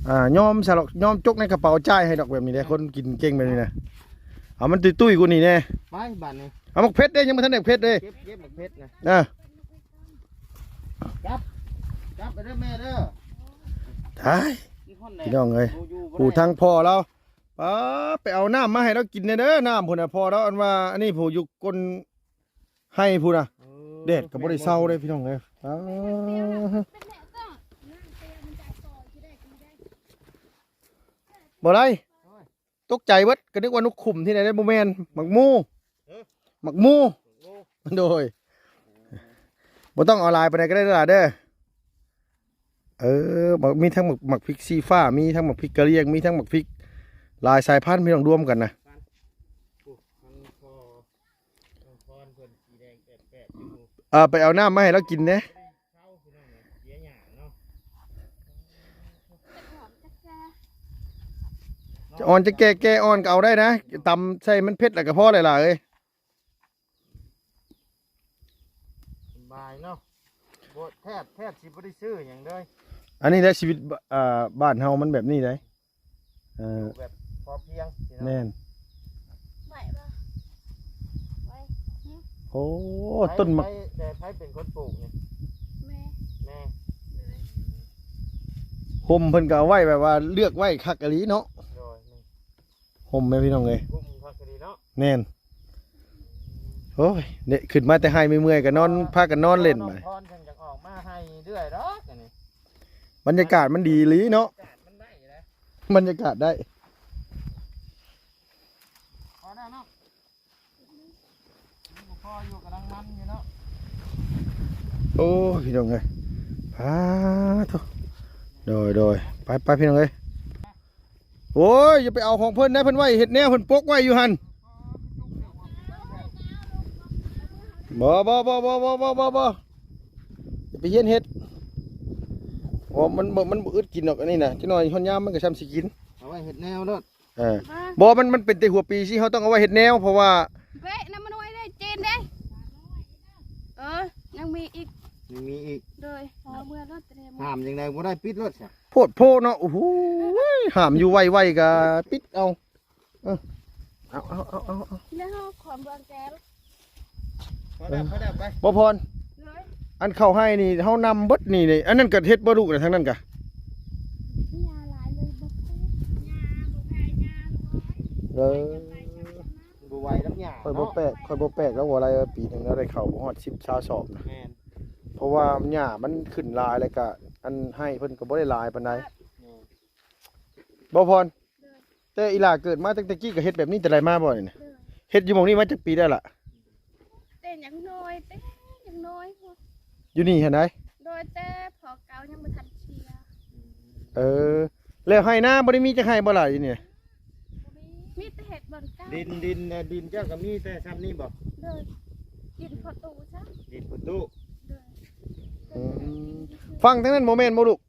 ອ່າ ຍອມຊະດອກ ຍອມຈົກໃນກະເປົາ ຈ່າຍໃຫ້ດອກ ແບບນີ້ແຫຼະ ຄົນກິນເກັ່ງແບບນີ້ນະ. ເອົາມັນຕຸ້ຍໆກວ່ານີ້ແດ່ ໄປບາດນີ້. ເອົາໝາກເຜັດເດ້ ຍັງບໍ່ທັນໄດ້ເຜັດເດ້ ເກັບ ເກັບໝາກເຜັດນະ. ເອີ ຈັບ ຈັບໄປເດີແມ່ເດີ. ຕາຍ ພີ່ນ້ອງເອີຍ ຜູ້ທາງພໍ່ລາວ ປ້າ ໄປເອົານ້ຳມາໃຫ້ລາວກິນແດ່ເດີ ນ້ຳພຸ້ນນະ ພໍ່ລາວ ອັນວ່າ ອັນນີ້ຜູ້ຢູ່ກົ້ນໄຮ່ພຸ້ນນະ. ເອີ ແດດກະບໍ່ໄດ້ເຊົາເດ້ພີ່ນ້ອງເອີຍ. ປ້າ ບໍ່ໄດ້ ໂອ້ຍ ຕົກໃຈເບິດ ກະນຶກວ່ານົກຂຸມທີ່ໃດ ບໍ່ແມ່ນ ໝາກໝູ່ ເອີ ໝາກໝູ່ ໝາກໝູ່ ໂດຍ. ບໍ່ຕ້ອງເອົາຫຼາຍປານໃດກະໄດ້ຫຼາຍເດີ. ເອີ ໝາກ ມີທັງໝາກ ໝາກພິກຊີ້ຟ້າ ມີທັງໝາກພິກກະລຽງ ມີທັງໝາກພິກຫຼາຍສາຍພັນ ພີ່ນ້ອງ ລວມກັນນະ. ເອີ ໄປເອົານ້ຳມາໃຫ້ລາວກິນແດ່. ຈະອ່ອນຈະແກ່ ແກ່ອ່ອນກະເອົາໄດ້ນະ ຕຳໃສ່ມັນເຜັດລະກະພໍແຫຼະຫຼາເອີຍ. ສະບາຍເນາະ ບໍ່ ແທບ ແທບຊິບໍ່ໄດ້ຊື້ຫຍັງເລີຍ. ອັນນີ້ແຫຼະຊີວິດ ບ- ອ່າ ບ້ານເຮົາມັນແບບນີ້ເດ້. ເອີ ແບບພໍ ຽງພີ່ນ້ອງ ແມ່ນ ໄໝ້ບໍ່ ໄໝ້ ໂອ້ ໃຜ ຕົ້ນໝາກ ໃຜ ແຕ່ໃຜເປັນຄົນປູກນີ້? ແມ່ ແມ່ ໂດຍ ຮົ່ມເພິ່ນກໍເອົາໄວ້ແບບວ່າເລືອກໄວ້ຄັກອີ່ຫຼີເນາະ ໂດຍ ຮົ່ມແມ່ພີ່ນ້ອງເອີຍ ຮົ່ມຄັກອີ່ຫຼີເນາະ ແມ່ນ ໂອ້ຍ ເດ້ ຂຶ້ນມາແຕ່ໄຮ່ເມື່ອຍໆກໍນອນ ເອີ ພາກັນນອນເຫຼັ້ນ ນ້ອງ ບາດ ພອນເພິ່ນຈະອອກມາໄຮ່ເລື້ອຍດອກ ອັນນີ້ ບັນຍາກາດມັນດີອີ່ຫຼີເນາະ ບັນຍາກາດມັນໄດ້ ບັນຍາກາດໄດ້ ພໍແລ້ວເນາະ ບໍ່ພໍຢູ່ ກຳລັງມັນຢູ່ເນາະ ໂອ້ຍ ພີ່ນ້ອງເອີຍ ພາໂທ ໂດຍ ໂດຍ ໄປ ໄປ ພີ່ນ້ອງເອີຍ ໂອ້ຍ ຢ່າໄປເອົາຂອງເພິ່ນນະ ເພິ່ນໄວ້ເຮັດແນວ ເພິ່ນປົກໄວ້ຢູ່ຫັ້ນ ບໍ່ ບໍ່ ບໍ່ ບໍ່ ບໍ່ ບໍ່ ບໍ່ ຢ່າໄປຮຽນເຮັດ ໂອ້ ມັນບໍ່ ມັນບໍ່ອຶດກິນດອກ ອັນນີ້ນະ ຈັກໜ່ອຍຮອດຍາມມັນກໍຊ່ຳຊິກິນ ເອົາໄວ້ເຮັດແນວໂລດ ເອີ ບໍ່ ມັນ ມັນເປັນແຕ່ຫົວປີຊີ້ ເຮົາຕ້ອງເອົາໄວ້ເຮັດແນວ ເພາະວ່າ ເບະ ນ້ຳມັນໄວ້ໄດ້ ເຈນເດ້ ເອີ ຍັງມີອີກ ຍັງມີອີກ ໂດຍ ເອົາເມືອລອດເຕມ ຫ້າມຈັ່ງໃດບໍ່ໄດ້ ປິດໂລດຊະ ໂພດໂພເນາະ ໂອ້ໂຫ ຫ້າມຢູ່ໄວໆກໍປິດເອົາ ເອີ ເອົາ ເອົາ ເອົາ ເອົາ ແລ້ວເຮົາຂອມເບື້ອງແກ ພໍແລ້ວ ພໍແລ້ວ ໄປ ບໍ່ພອນ ໂດຍ ອັນເຂົ້າໄຮ່ນີ້ເຮົານຳເບິດນີ້ ນີ້ ອັນນັ້ນກໍເຮັດບໍ່ລູກນະ ທາງນັ້ນກະ ຫຍ້າຫຼາຍເລີຍ ບໍ່ ເອີ ບໍ່ໄຫວນຳຫຍ້າ ຂ້ອຍບໍ່ແປກ ເນາະ ຂ້ອຍບໍ່ແປກແລ້ວ ບໍ່ໄຫຼ ປີໜຶ່ງລາວໄດ້ເຂົ້າບໍ່ຮອດສິບ ຊາວສອບນະ ແມ່ນ ເພາະວ່າຫຍ້າມັນຂຶ້ນຫຼາຍ ແລ້ວກະອັນໄຮ່ເພິ່ນກໍບໍ່ໄດ້ຫຼາຍປານໃດ ແມ່ນ ບໍ່ພອນ ໂດຍ ແຕ່ອີ່ຫຼ້າເກີດມາຕັ້ງແຕ່ກີ້ກໍເຮັດແບບນີ້ແຕ່ໃດມາບໍ່ນີ້ນະ? ໂດຍ ເຮັດຢູ່ໝ່ອງນີ້ມາຈັກປີແລ້ວລະ? ແຕ່ຍັງນ້ອຍ ແຕ່ຍັງນ້ອຍພຸ້ນ ຢູ່ນີ້ຫັ້ນໃດ? ໂດຍ ແຕ່ພໍ່ເກົ່າຍັງບໍ່ທັນເສຍ ເອີ ແລ້ວໄຮ່ນາບໍ່ໄດ້ມີຈັກໄຮ່ບໍ່ລະຢູ່ນີ້? ບໍ່ມີ ມີແຕ່ເຮັດບ່ອນເກົ່າ ດິນ ດິນ ດິນເຈົ້າກໍມີແຕ່ຊ່ຳນີ້ບໍ່? ໂດຍ ດິນພໍ່ຕູ້ຊະ ດິນພໍ່ຕູ້ ໂດຍ ອືມ ຝັ່ງທາງນັ້ນບໍ່ແມ່ນບໍ່ລູກ?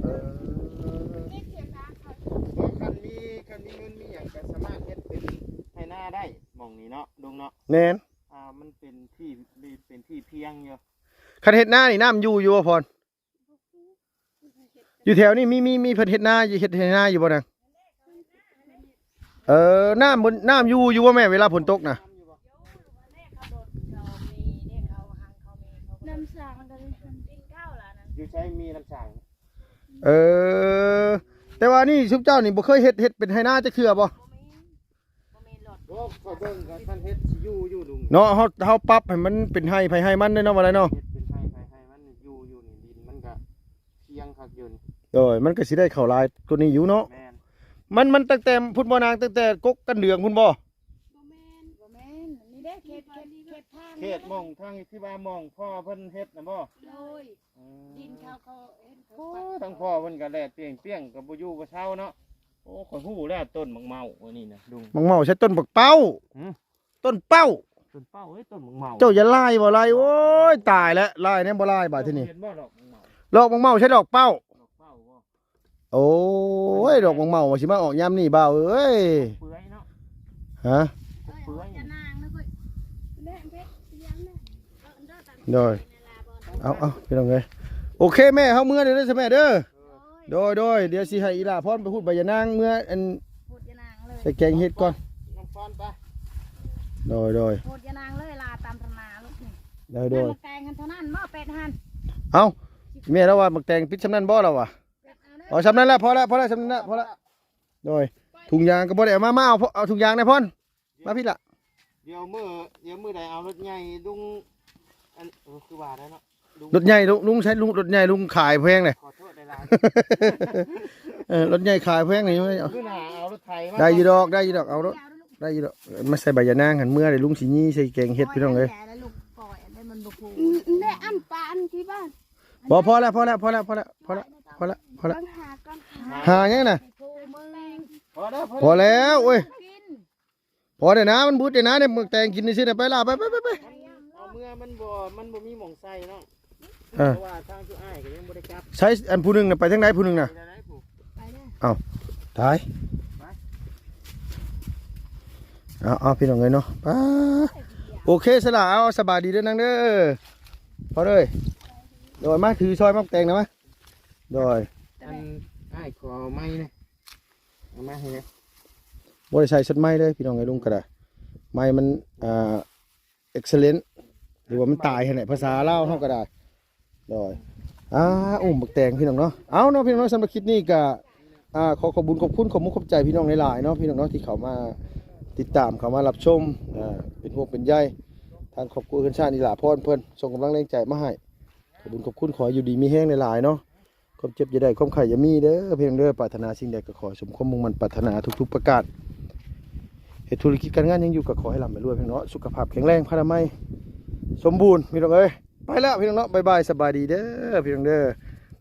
ເອີ ບໍ່ ຄັນມີ ຄັນມີເງິນມີຫຍັງກໍສາມາດເຮັດເປັນໄຮ່ນາໄດ້ ໝ່ອງນີ້ເນາະ ລຸງເນາະ ແມ່ນ ອ່າ ມັນເປັນທີ່ ເປັນທີ່ພຽງຢູ່ ຄັນເຮັດນານີ້ນ້ຳຢູ່ ຢູ່ບໍ່ພອນ? ຢູ່ແຖວນີ້ມີ ມີ ມີເພິ່ນເຮັດນາ ເຮັດໄຮ່ນາຢູ່ບໍ່ນາງ? ເອີ ນ້ຳ ນ້ຳຢູ່ ຢູ່ບໍ່ແມ່ ເວລາຝົນຕົກນະ? ນ້ຳສ້າງ ຢູ່ໃສມີນ້ຳສ້າງ? ເອີ ແຕ່ວ່ານີ້ຊຸມເຈົ້ານີ້ບໍ່ເຄີຍເຮັດ ເຮັດເປັນໄຮ່ນາຈັກເທື່ອບໍ່? ບໍ່ ຂ້ອຍເບິ່ງກໍຄັນເຮັດຊິຢູ່ ຢູ່ລຸງ ເນາະ ເຮົາ ເຮົາປັບໃຫ້ມັນເປັນໄຮ່ໃຜໄຮ່ມັນເດ້ເນາະ ວ່າໄດເນາະ ເຮັດເປັນໄຮ່ໃຜໄຮ່ມັນ ຢູ່ ຢູ່ນີ້ ດິນມັນກໍພຽງຄັກຢູ່ນີ້ ໂດຍ ມັນກໍຊິໄດ້ເຂົ້າຫຼາຍກວ່ານີ້ຢູ່ເນາະ ແມ່ນ ມັນ ມັນຕັ້ງແຕ່ພຸ້ນບໍ່ນາງ ຕັ້ງແຕ່ກົກກັນເດືອງພຸ້ນບໍ່? ບໍ່ແມ່ນ ບໍ່ແມ່ນ ນີ້ເດ້ ເຂດ ເຂດ ເຂດທາງ ເຂດໝ່ອງທາງທີ່ວ່າໝ່ອງພໍ່ເພິ່ນເຮັດນະບໍ່? ໂດຍ ອືມ ດິນເຂົາ ເຂົາເຫັນເຂົາ ໂອ້ ທາງພໍ່ເພິ່ນກໍແລ່ນປ່ຽງໆ ກໍບໍ່ຢູ່ບໍ່ເຊົາເນາະ ໂອ້ ຂ້ອຍຮູ້ແລ້ວ ຕົ້ນໝາກເມົາອັນນີ້ນະລຸງ ໝາກເມົາໃສ່ຕົ້ນບັກເປົ້າ ຫື ຕົ້ນເປົ້າ ຕົ້ນເປົ້າ ເອີຍ ຕົ້ນໝາກເມົາ ເຈົ້າຢ່າລາຍບໍ່ລາຍ ໂອ້ຍ ຕາຍແລ້ວ ລາຍແນວບໍ່ລາຍບາດທີນີ້ ເຫັນບໍ່ດອກໝາກເມົາ ດອກໝາກເມົາໃສ່ດອກເປົ້າ ດອກເປົ້າບໍ່? ໂອ້ຍ ດອກໝາກເມົາວ່າຊິມາອອກຍາມນີ້ບ່າວເອີຍ ເປື່ອຍເນາະ ຮະ ເປື່ອຍ ໂດຍ ເອົາ ເອົາ ພີ່ນ້ອງເອີຍ ໂອເຄແມ່ ເຮົາເມືອເດີ ເດີແມ່ເດີ ໂດຍ ໂດຍ ດຽວຊິໃຫ້ອີຫຼ້າພອນໄປຫູດໃບຍານາງ ເມືອອັນ ຫູດຍານາງເລີຍ ໃສ່ແກງເຫັດກ່ອນ ນ້ອງພອນໄປ ໂດຍ ໂດຍ ຫູດຍານາງເລີຍ ລາຕາມທາງໜ້າລູກນີ້ ໂດຍ ໂດຍ ແກງຫັ້ນເທົ່ານັ້ນບໍ່ ເປັດຫັ້ນ ເອົ້າ ແມ່ລາວວ່າໝາກແຕງປິດຊ່ຳນັ້ນບໍ່ລາວວ່າ ເອົາຊ່ຳນັ້ນແຫຼະ ພໍແລ້ວ ພໍແລ້ວ ຊ່ຳນັ້ນແຫຼະ ພໍແລ້ວ ໂດຍ ຖົງຢາງກໍບໍ່ໄດ້ເອົາມາ ມາເອົາ ເອົາຖົງຢາງແດ່ພອນ ມາພີ້ລະ ດຽວມື້ ດຽວມື້ໃດເອົາລົດໃຫຍ່ລຸງ ອັນ ເອີ ຄືວ່າໄດ້ເນາະ ລົດໃຫຍ່ລຸງ ລຸງໃຊ້ລຸງ ລົດໃຫຍ່ລຸງຂາຍແພງເລີຍ ຂໍໂທດຫຼາຍໆ ເອີ ລົດໃຫຍ່ຂາຍແພງນີ້ ມື້ໜ້າເອົາລົດໄຖມາ ໄດ້ຢູ່ດອກ ໄດ້ຢູ່ດອກ ເອົາລົດ ໄດ້ຢູ່ດອກ ມາໃສ່ໃບຍານາງຫັ້ນ ເມືອເດ້ ລຸງຊິຍີ່ໃສ່ແກງເຫັດ ພີ່ນ້ອງເອີຍ ແຕ່ລະລູກ ປ່ອຍອັນໃດມັນບໍ່ພູ ອືມ ແມ່ອັນປາອັນທີ່ບ້ານ ບໍ່ ພໍແລ້ວ ພໍແລ້ວ ພໍແລ້ວ ພໍແລ້ວ ພໍແລ້ວ ພໍແລ້ວ ພໍແລ້ວ ຫາຫຍັງນະ ພໍແລ້ວ ພໍແລ້ວ ໂອ້ຍ ພໍແລ້ວນະ ມັນບຸດແລ້ວນະ ໄດ້ໝາກແຕງກິນຊື່ໆນະ ໄປລະ ໄປ ໄປ ໄປ ໄປ ເອົາເມືອ ມັນບໍ່ ມັນບໍ່ມີໝ່ອງໃສ່ເນາະ ເອີ ເພາະວ່າທາງຈຸອ້າຍກໍຍັງບໍ່ໄດ້ກັບ ໃສ ອັນຜູ້ໜຶ່ງນະ ໄປທາງໃດຜູ້ໜຶ່ງນະ ໄປແລ້ວ ເອົ້າ ຕາຍ ໄປ ເອົາ ເອົາ ພີ່ນ້ອງເອີຍເນາະ ປ້າ ໂອເຄ ສະຫຼະ ເອົາ ສະບາຍດີເດີນາງເດີ ພໍເດີ ໂດຍ ມາຖືຊ່ອຍໝາກແຕງນະ ມາ ໂດຍ ອັນ ອ້າຍຂໍໄມແດ່ ເອົາມາໃຫ້ແດ່. ບໍ່ໄດ້ໃສ່ຊຸດໃໝ່ເລີຍພີ່ນ້ອງເອີຍ ລຸງກໍໄດ້ ໄມ້ມັນ ອ່າ excellent ຫຼືວ່າມັນຕາຍຫັ້ນແຫຼະ ພາສາລາວເຮົາກໍໄດ້. ໂດຍ ອ່າ ອຸ້ມບັກແຕງພີ່ນ້ອງເນາະ. ເອົາເນາະພີ່ນ້ອງເນາະ ສຳລັບຄລິບນີ້ກໍ ອ່າ ຂໍຂອບບຸນຂອບຄຸນ ຂອບມຸກຂອບໃຈພີ່ນ້ອງຫຼາຍໆເນາະ ພີ່ນ້ອງເນາະ ທີ່ເຂົ້າມາຕິດຕາມ ເຂົ້າມາຮັບຊົມ ອ່າ ເປັນຫ່ວງເປັນໃຍທາງຄອບຄົວເຮືອນຊາດອີ່ຫຼ້າພອນເພິ່ນ ສົ່ງກຳລັງແຮງໃຈມາໃຫ້. ຂອບບຸນຂອບຄຸນ ຂໍໃຫ້ຢູ່ດີມີແຮງຫຼາຍໆເນາະ ຄວາມເຈັບຢ່າໄດ້ ຄວາມໄຂ້ຢ່າມີເດີພີ່ນ້ອງເດີ. ປາດຖະໜາສິ່ງໃດກໍຂໍສົມຄວາມມຸ່ງໝັ້ນປາດຖະໜາທຸກໆປະການ. ເຮັດທຸລະກິດການງານຫຍັງຢູ່ກໍຂໍໃຫ້ລ່ຳໃຫ້ລວຍພີ່ນ້ອງເນາະ ສຸຂະພາບແຂງແຮງ ພະລາໄມສົມບູນພີ່ນ້ອງເອີຍ. ໄປແລ້ວພີ່ນ້ອງເນາະ ບາຍບາຍ ສະບາຍດີເດີພີ່ນ້ອງເດີ.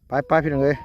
ໄປໆ ພີ່ນ້ອງເອີຍ.